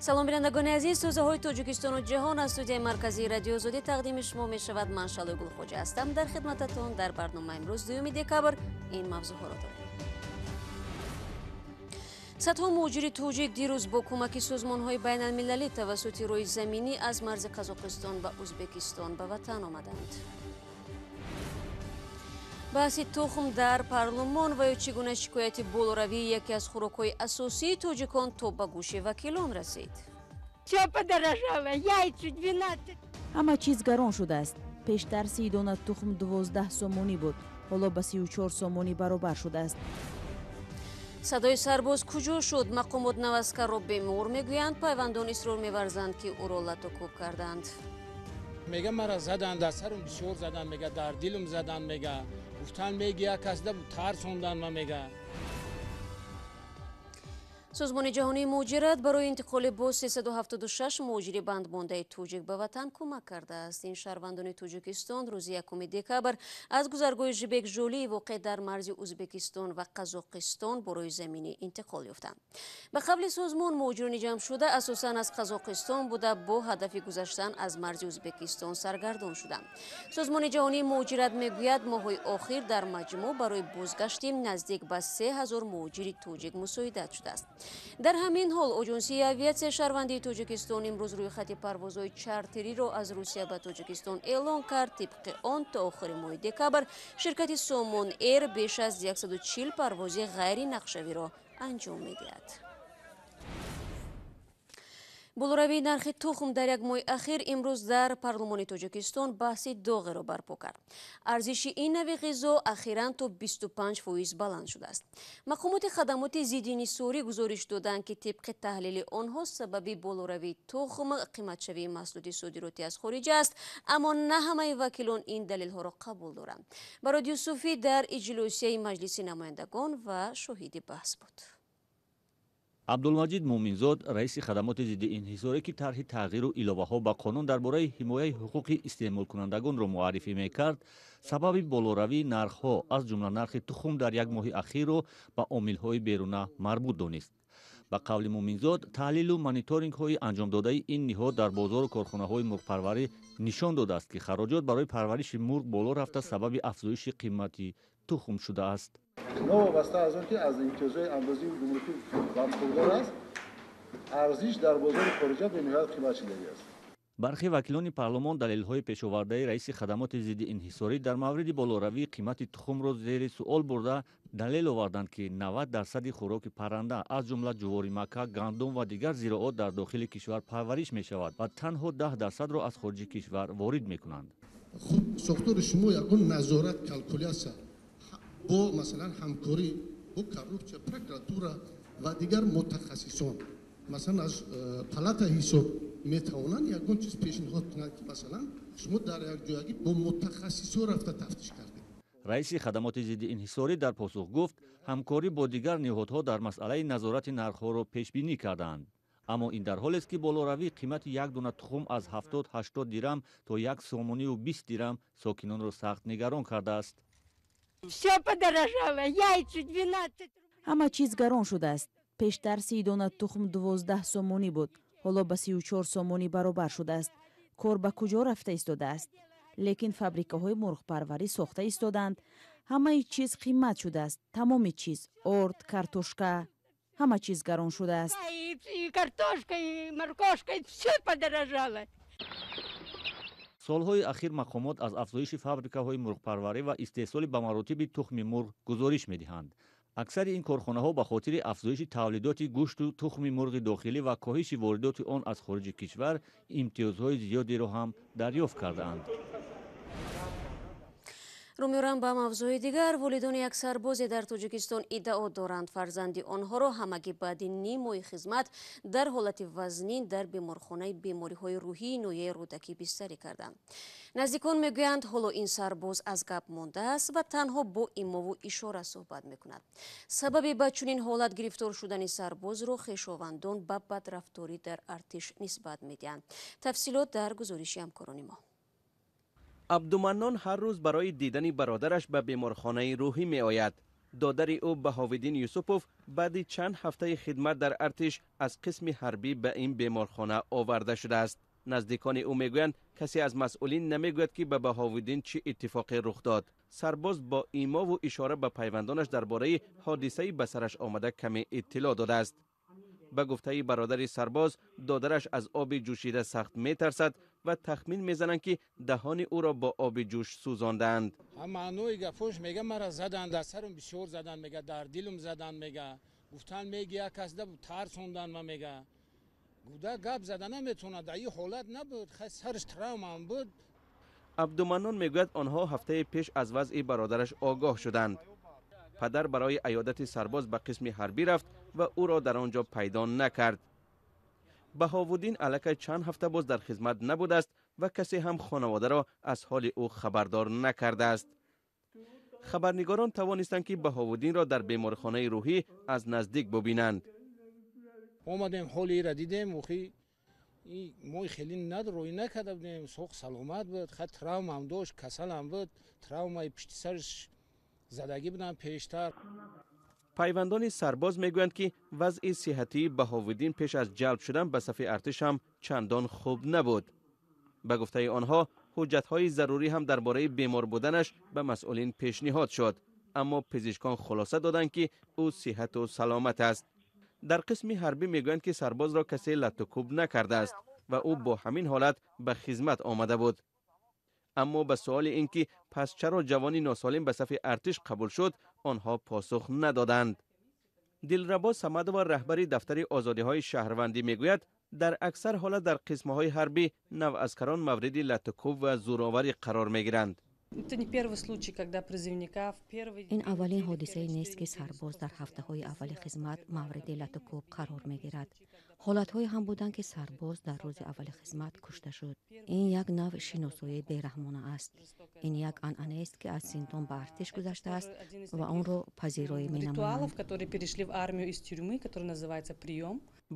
Салом, бинандагони азиз. Тозаҳои Тоҷикистону ҷаҳон аз студияи марказии Радиои Озодӣ тақдими шумо мешавад. Ман Шалои Гулхоҷа ҳастам дар хидмататон. Дар барнома имрӯз, 2 декабр, ин мавзӯъҳоро дорем. Садҳо муҳоҷири тоҷик дирӯз бо кӯмаки созмонҳои байналмилалӣ тавассути роҳи заминӣ аз марзи Қазоқистон ба Ӯзбекистон ба ватан омаданд. Баҳси тухм дар парлумон ва ё чӣ гуна шикояти болоравии яке аз хӯрокҳои асосии тоҷикон то ба гӯши вакилон расид. Всё подорожало, яйца 12. Ҳама чиз гарон шудааст. Пештар 30 дона тухм 12 сомонӣ буд, ҳоло ба 34 сомонӣ баробар шудааст. Садои сарбоз куҷо шуд? Мақомот наваскарро бемор мегӯянд, пайвандон исрор меварзанд, ки ӯро лату кӯб карданд. Мега, мара заданд, дар сарум бисёр заданд, мега, дар дилум заданд, мега, гуфтан, меги, як касда тарсондан ма, мега. Созмони ҷаҳонии муҳоҷират барои интиқоли боз 376 муҳоҷири бандмондаи тоҷик ба ватан кӯмак кардааст. Ин шаҳрвандони Тоҷикистон рӯзи 1 декабр аз гузаргоҳи Жибек Жӯлӣ, воқеъ дар марзи Ӯзбекистон ва Қазоқистон, бо роҳи заминӣ интиқол ёфтанд. Ба қавли созмон, муҳоҷирони ҷамъшуда асосан аз Қазоқистон буда, бо ҳадафи гузаштан аз марзи Ӯзбекистон саргардон шуданд. Созмони ҷаҳонии муҳоҷират мегӯяд, моҳҳои охир дар маҷмӯъ барои бозгашти наздик ба 3000 муҳоҷири тоҷик мусоидат шудааст. Дар ҳамин ҳол, Оҷонсии авиатсияи шаҳрвандии Тоҷикистон имрӯз рӯйхати парвозҳои чартериро аз Русия ба Тоҷикистон эълон кард. Тибқи он, то охири моҳи декабр ширкати Сомон Эйр беш аз 140 парвози ғайринақшавиро анҷом медиҳад. Болоравии нархи тухм дар як моҳи ахир имрӯз дар парлумони Тоҷикистон баҳси доғеро барпо кард. Арзиши ин нави ғизо ахиран то 25% баланд шудааст. Мақомоти хадамоти зиддиинҳисорӣ гузориш доданд, ки тибқи таҳлили онҳо сабаби болоравии тухм қиматшавии маҳсулоти содиротӣ аз хориҷа аст, аммо на ҳамаи вакилон ин далелҳоро қабул доранд. Барод Юсуфӣ дар иҷлосияи Маҷлиси намояндагон ва шоҳиди баҳс буд. Абдулмаҷид Муъминзод, раиси хадамоти зиддиинҳисорӣ, ки тарҳи тағйиру иловаҳо ба қонун дар бораи ҳимояи ҳуқуқи истеъмолкунандагонро муаррифӣ мекард, сабаби болоравии нархҳо, аз ҷумла нархи тухм дар як моҳи ахирро ба омилҳои беруна марбут донист. Ба қавли Муъминзод, таҳлилу мониторингҳои анҷомдодаи ин ниҳод дар бозору корхонаҳои мурғпарварӣ нишон додааст, ки хароҷот барои парвариши мурғ боло рафта, сабаби афзоиши қимати тухм шудааст. Новобаста аз он ки аз имтиёзҳои андозии гумрукӣ бархурдор аст, арзиш дар бозори хориҷа бениҳоят қимат шудагӣ аст. Бархе вакилони парлумон далелҳои пешовардаи раиси хадамоти зиддиинҳисорӣ дар мавриди болоравии қимати тухмро зери суол бурда, далел оварданд, ки 90 дарсади хӯроки парранда, аз ҷумла ҷуворимакка, гандум ва дигар зироот дар дохили кишвар парвариш мешавад ва танҳо 10 дарсадро аз хориҷи кишвар ворид мекунанд. Хуб, сохтори шумо ягон назорат, калкуляция бо, масалан, ҳамкорӣ бо коррупсия, прокуратура ва дигар мутахассисон, масалан, аз палата ҳисоб метавонанд ягон чиз пешниҳод кунанд, ки, масалан, шумо дар якҷоягӣ бо мутахассисҳо рафта тафтиш кардед? Раиси хадамоти зиддиинҳисорӣ дар посух гуфт, ҳамкорӣ бо дигар ниҳодҳо дар масъалаи назорати нархҳоро пешбинӣ кардаанд. Аммо ин дар ҳолест, ки болоравии қимати як дона тухм аз 70-80 дирам то 1 сомонию 20 дирам сокинонро сахт нигарон кардааст. Всё подорожало, яйца 12. Ҳама чиз гарон шудааст. Пештар 30 дона тухм 12 сомонӣ буд, ҳоло ба 34 сомонӣ баробар шудааст. Кор ба куҷо рафта истодааст? Лекин фабрикаҳои мурғпарварӣ сохта истодаанд. Ҳамаи чиз қимат шудааст, тамоми чиз: орд, картошка, ҳама чиз гарон шудааст. И картошка, и моркошка, всё подорожало. Солҳои ахир мақомот аз афзоиши фабрикаҳои мурғпарварӣ ва истеҳсоли ба маротиби тухми мурғ гузориш медиҳанд. Аксари ин корхонаҳо ба хотири афзоиши тавлидоти гӯшту тухми мурғи дохилӣ ва коҳиши воридоти он аз хориҷи кишвар имтиёзҳои зиёдеро ҳам дарёфт кардаанд. Рӯ меорам ба мавзӯи дигар. Волидони як сарбозе дар Тоҷикистон иддао доранд, фарзанди онҳоро ҳамагӣ баъди ним моҳи хизмат дар ҳолати вазнин дар беморхонаи бемориҳои рӯҳии ноҳияи Рӯдакӣ бистарӣ карданд. Наздикон мегӯянд, ҳоло ин сарбоз аз гап мондааст ва танҳо бо имову ишора суҳбат мекунад. Сабаби ба чунин ҳолат гирифтор шудани сарбозро хешовандон ба бадрафторӣ дар артиш нисбат медиҳанд. Тафсилот дар гузориши ҳамкорони мо. Абдуманнон ҳар рӯз барои дидани бародараш ба беморхонаи рӯҳӣ меояд. Додари ӯ Баҳовиддин Юсупов баъди чанд ҳафтаи хидмат дар артиш аз қисми ҳарбӣ ба ин беморхона оварда шудааст. Наздикони ӯ мегӯянд, касе аз масъулин намегӯяд, ки ба Баҳовиддин чӣ иттифоқе рух дод. Сарбоз бо имову ишора ба пайвандонаш дар бораи ҳодисаи ба сараш омада каме иттилоъ додааст. Ба гуфтаи бародари сарбоз, додараш аз оби ҷӯшида сахт метарсад ва тахмин мезананд, ки даҳони ӯро бо оби ҷӯш сӯзондаанд. Маънои гапош мега, мара заданд, дар сарам бисёр заданд, мега, дар дилам заданд, мега, гуфтан меги як касда тарсондан ма, мега, гуда гап зада наметавонад, дар ин ҳолат набуд, хай сараш травмаам буд. Абдуманнон мегӯяд, онҳо ҳафтаи пеш аз вазъи бародараш огоҳ шуданд. Падар барои аёдати сарбоз ба қисми ҳарбӣ рафт ва ӯро дар он ҷо пайдо накард. Баҳовуддин аллакай чанд ҳафта боз дар хизмат набудааст ва касе ҳам хонаводаро аз ҳоли ӯ хабардор накардааст. Хабарнигорон тавонистанд, ки Баҳовуддинро дар беморхонаи рӯҳӣ аз наздик бубинанд. Омадем, ҳоли ира дидем, охи мо хеле рӯй накарда будем, соқ саломат буд, хай травмаам дошт, касалам буд, травмаи пишти сараш задагӣ будам пештар. Пайвандони сарбоз мегӯянд, ки вазъи сиҳатии Баҳовиддин пеш аз ҷалб шудан ба сафи артиш ҳам чандон хуб набуд. Ба гуфтаи онҳо, ҳуҷҷатҳои зарурӣ ҳам дар бораи бемор буданаш ба масъулин пешниҳод шуд, аммо пизишкон хулоса доданд, ки ӯ сиҳату саломат аст. Дар қисми ҳарбӣ мегӯянд, ки сарбозро касе латтукӯб накардааст ва ӯ бо ҳамин ҳолат ба хизмат омада буд. Аммо ба суоли ин ки пас чаро ҷавони носолим ба сафи артиш қабул шуд, онҳо посух надоданд. Дилрабо Самадова, раҳбари дафтари озодиҳои шаҳрвандӣ, мегӯяд, дар аксар ҳолат дар қисмҳои ҳарбӣ наваскарон мавриди латтукӯб ва зӯроварӣ қарор мегиранд. Ин аввалин ҳодисае нест, ки сарбоз дар ҳафтаҳои аввали хизмат мавриди латтукӯб қарор мегирад. Ҳолатҳое ҳам буданд, ки сарбоз дар рӯзи аввали хизмат кушта шуд. Ин як навъ шиносоии бераҳмона аст. Ин як анъанаест, ки аз зиндон ба артиш гузаштааст ва онро пазироӣ менамоянд.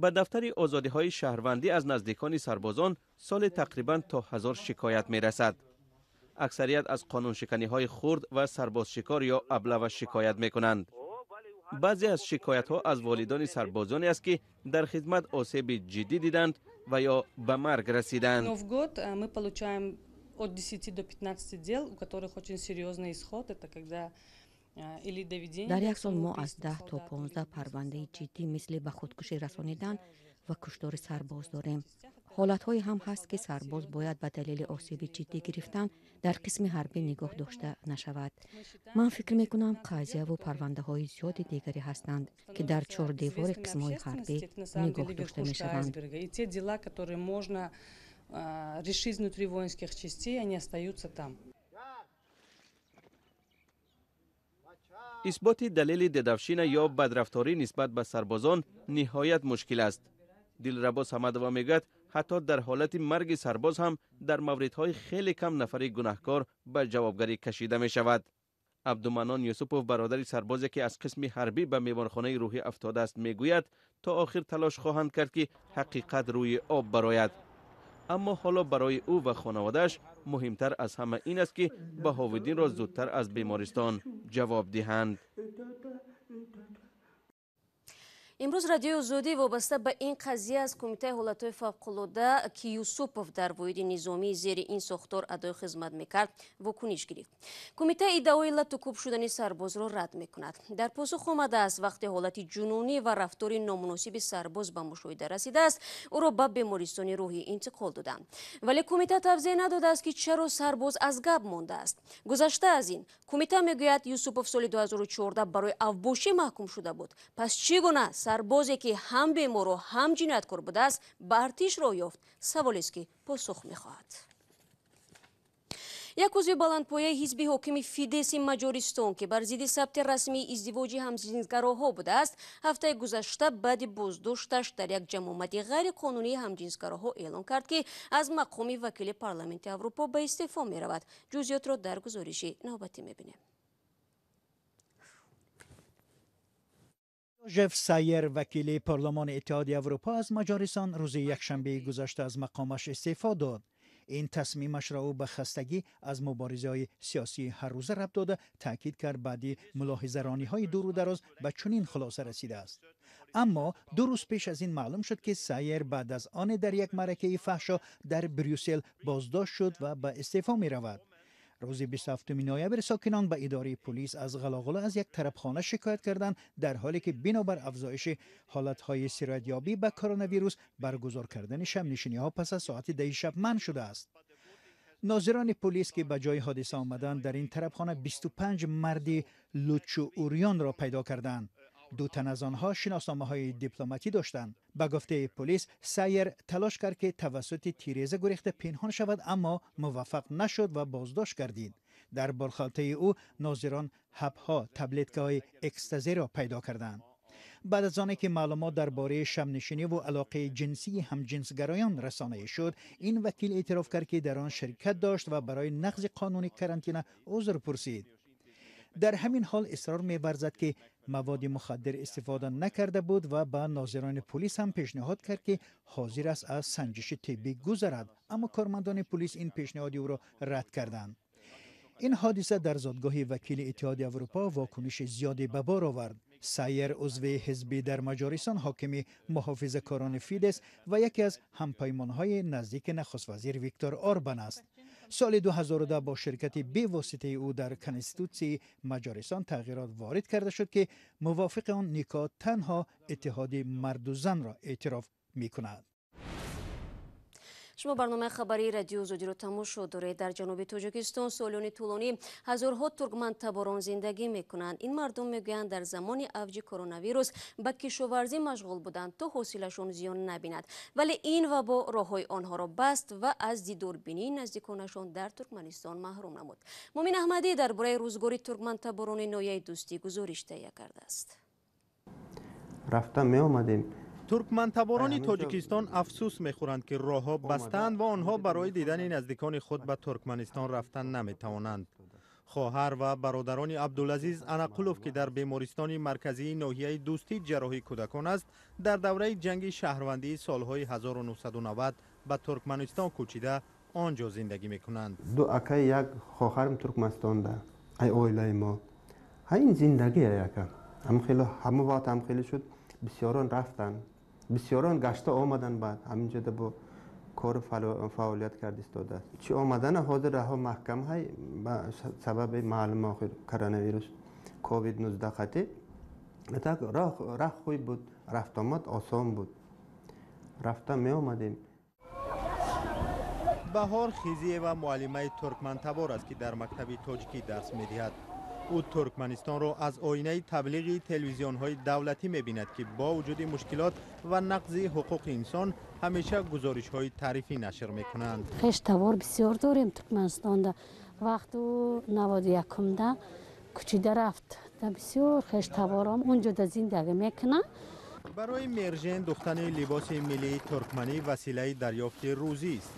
Ба дафтари озодиҳои шаҳрвандӣ аз наздикони сарбозон соли тақрибан то 1000 шикоят мерасад. Аксарият аз қонуншиканиҳои хурд ва сарбозшикор ё аблава шикоят мекунанд. Баъзе аз шикоятҳо аз волидони сарбозоне аст, ки дар хизмат осеби ҷиддӣ диданд ва ё ба марг расиданд. Но в год мы получаем от 10 до 15 дел, у которых очень серьезный исход. Это когда или доведение... Дар як сол мо аз 10 то 15 парвандаи ҷиддӣ мисли ба худкушӣ расонидан ва куштори сарбоз дорем. Ҳолатҳое ҳам ҳаст, ки сарбоз бояд ба далели осеби ҷиддӣ гирифтан дар қисми ҳарбӣ нигоҳ дошта нашавад. Ман фикр мекунам, қазияву парвандаҳои зиёди дигаре ҳастанд, ки дар чордевори қисмҳои ҳарбӣ нигоҳ дошта мешаванд. И те дела, которые можно решить внутри воинских частей, они остаются там. Исботи далели дедовщина ё бадрафторӣ нисбат ба сарбозон ниҳоят мушкил аст. Дилрабо Самадова мегӯяд, ҳатто дар ҳолати марги сарбоз ҳам дар мавридҳои хеле кам нафари гунаҳкор ба ҷавобгарӣ кашида мешавад. Абдуманнон Юсупов, бародари сарбозе, ки аз қисми ҳарбӣ ба меҳмонхонаи рӯҳӣ афтодааст, мегӯяд, то охир талош хоҳанд кард, ки ҳақиқат рӯи об барояд. Аммо ҳоло барои ӯ ва хонаводааш муҳимтар аз ҳама ин аст, ки Баҳовиддинро зудтар аз бемористон ҷавоб диҳанд. Имрӯз Радиои Озодӣ вобаста ба ин қазия аз Кумитаи ҳолатҳои фавқулода, ки Юсупов дар воҳиди низомии зери ин сохтор адои хизмат мекард, вокуниш гирифт. Кумита иддаои латтукӯб шудани сарбозро рад мекунад. Дар посух омадааст, вақте ҳолати ҷунунӣ ва рафтори номуносиби сарбоз ба мушоҳида расидааст, ӯро ба бемористони рӯҳӣ интиқол доданд. Вале кумита тавзеҳ надодааст, ки чаро сарбоз аз гап мондааст. Гузашта аз ин, кумита мегӯяд, Юсупов соли 2014 барои авбошӣ маҳкум шуда буд. Пас чӣ гуна сарбозе, ки ҳам бемору ҳам ҷинояткор будааст, ба артиш роҳ ёфт? Саволест, ки посух мехоҳад. Як узви баландпояи ҳизби ҳокими Фидеси Маҷористон, ки бар зидди сабти расмии издивоҷи ҳамҷинсгароҳо будааст, ҳафтаи гузашта баъди боздошташ дар як ҷамъомади ғайриқонунии ҳамҷинсгароҳо эълон кард, ки аз мақоми вакили Парламенти Аврупо ба истеъфо меравад. Ҷузъиётро дар гузориши навбатӣ мебинем. Жеф Сайер, вакили парлумони Иттиҳоди Аврупо аз Маҷористон, рӯзи якшанбеи гузашта аз мақомаш истеъфо дод. Ин тасмимашро ӯ ба хастагӣ аз муборизаҳои сиёсии ҳаррӯза рабт дода, таъкид кард, баъди мулоҳизарониҳои дуру дароз ба чунин хулоса расидааст. Аммо 2 рӯз пеш аз ин маълум шуд, ки Сайер баъд аз оне дар як маъракаи фаҳшо дар Брюссел боздошт шуд ва ба истеъфо меравад. Рӯзи 27 ноябр сокинон ба идораи полис аз ғалоғула аз як тарабхона шикоят карданд, дар ҳоле ки бинобар афзоиши ҳолатҳои сироятёбӣ ба коронавирус баргузор кардани шабнишиниҳо пас аз соати 10 шаб манъ шудааст. Нозирони полис, ки ба ҷои ҳодиса омаданд, дар ин тарабхона 25 марди лучу урёнро пайдо карданд. 2 тан аз онҳо шиносномаҳои дипломатӣ доштанд. Ба гуфтаи полис, Сайер талош кард, ки тавассути тиреза гурехта пинҳон шавад, аммо муваффақ нашуд ва боздошт гардид. Дар борхалтаи ӯ нозирон ҳабҳо, таблеткаҳои экстазиро пайдо карданд. Баъд аз оне ки маълумот дар бораи шабнишинӣ ва алоқаи ҷинсии ҳамҷинсгароён расонаӣ шуд, ин вакил эътироф кард, ки дар он ширкат дошт ва барои нақзи қонуни карантина узр пурсид. Дар ҳамин ҳол исрор меварзад, ки маводи мухаддир истифода накарда буд ва ба нозирони полис ҳам пешниҳод кард, ки ҳозир аст аз санҷиши тиббӣ гузарад, аммо кормандони полис ин пешниҳоди ӯро рад карданд. Ин ҳодиса дар зодгоҳи вакили Иттиҳоди Аврупо вокуниши зиёде ба бор овард. Сайер узви ҳизбӣ дар Маҷористон ҳокими муҳофизакорони Фидес ва яке аз ҳампаймонҳои наздики нахуствазир Виктор Орбан аст. Соли 2010 бо ширкати бевоситаи ӯ дар конститутсияи Маҷористон тағйирот ворид карда шуд, ки мувофиқи он никоҳ танҳо иттиҳоди марду занро эътироф мекунад. Шумо барномаи хабарии радио Озодиро тамошо доред. Дар ҷануби Тоҷикистон солёни тӯлонӣ ҳазорҳо туркмантаборон зиндагӣ мекунанд. Ин мардум мегӯянд, дар замони авҷи коронавирус ба кишоварзӣ машғул буданд, то ҳосилашон зиён набинад. Вале ин вабо роҳҳои онҳоро баст ва аз дидорбинии наздиконашон дар Туркманистон маҳрум намуд. Мумин Аҳмадӣ дар бораи рӯзгори туркмантаборони ноҳияи Дӯстӣ гузориш таҳия кардааст. Рафта меомадем. Туркмантаборони Тоҷикистон афсӯс мехӯранд, ки роҳҳо бастаанд ва онҳо барои дидани наздикони худ ба Туркманистон рафтан наметавонанд. Хоҳар ва бародарони Абдулазиз Анақулов, ки дар бемористони марказии ноҳияи Дӯстӣ ҷарроҳии кӯдакон аст, дар давраи ҷанги шаҳрвандии солҳои 1990 ба Туркманистон кӯчида он ҷо зиндагӣ мекунанд. Ду акай, як хоҳарам Туркманистонда, ай оилаи мо. Ин зиндагӣ яка. Ҳама вақт ҳам хеле шуд, бисёрон рафтанд, бисёрон гашта омаданд, баъд ҳаминҷода бо кору фаъолият кард истодааст. Чӣ омадана ҳозир раҳо маҳкам ҳай ба сабаби маълум охир коронавирус ковид-19 қатӣ. Так раҳ хуй буд, рафтомад осон буд, рафта меомадем. Баҳор Хизиева муаллимаи туркмантабор аст, ки дар мактаби тоҷикӣ дарс медиҳад. Ӯ Туркманистонро аз оинаи таблиғи телевизионҳои давлатӣ мебинад, ки бо вуҷуди мушкилот ва нақзи ҳуқуқи инсон ҳамеша гузоришҳои таърифӣ нашр мекунанд. Хештавор бисёр дорем Туркманистонда. Вақту 91-да кӯчида рафт. Да бисёр хештаворам онҷода зиндагӣ мекунанд. Барои Мержен духтани либоси миллии туркманӣ василаи дарёфти рӯзист.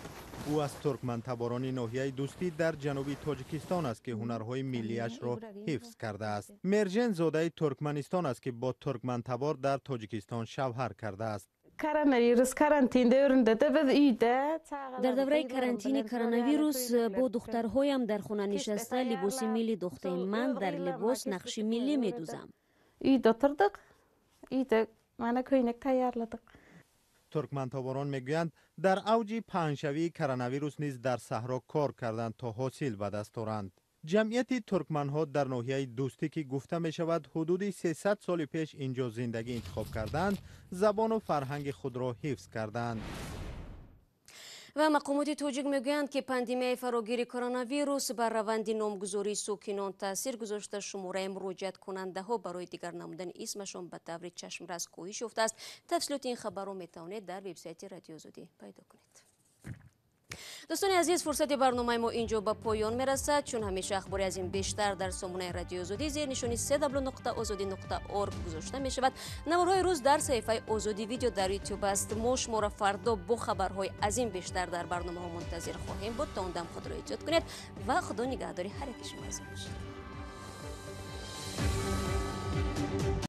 Ӯ аз туркмантаборони ноҳияи Дӯстӣ дар ҷануби Тоҷикистон аст, ки ҳунарҳои миллиашро ҳифз кардааст. Мержен зодаи Туркманистон аст, ки бо туркмантабор дар Тоҷикистон шавҳар кардааст. Коронавирус карантин дәврінде де біз үйде Дар давраи карантини коронавирус бо духтарҳоям дар хона нишаста либоси миллӣ духтем. Ман дар либос нақши миллӣ медузам. Үйде отырдық, үйде мана көйнек tayyorladık. Туркмантаборон мегӯянд, дар авҷи паҳншавии коронавирус низ дар саҳро кор карданд, то ҳосил ба даст оранд. Ҷамъияти туркманҳо дар ноҳияи Дӯстӣ, ки гуфта мешавад ҳудуди 300 соли пеш инҷо зиндагӣ интихоб карданд, забону фарҳанги худро ҳифз карданд. Ва мақомоти тоҷик мегӯянд, ки пандемияи фарогири коронавирус бар раванди номгузории сокинон таъсир гузошта, шумораи муроҷиаткунандаҳо барои дигар намудани исмашон ба таври чашмрас коҳиш ёфтааст. Тафсилоти ин хабарро метавонед дар вебсайти Радио Озодӣ пайдо кунед. Дӯстони азиз, фурсати барномаи мо инҷо ба поён мерасад. Чун ҳамеша ахбори аз ин бештар дар сомонаи Радио Озодӣ зери нишони cw.ozodi.org гузошта мешавад. Наворҳои рӯз дар саҳифаи Озодӣ видео дар Ютуб аст. Мо шуморо фардо бо хабарҳои аз ин бештар дар барномаҳо мунтазир хоҳем буд. То он дам худро эҳтиёт кунед ва Худо нигаҳдори ҳар яки шумо азиз бошад.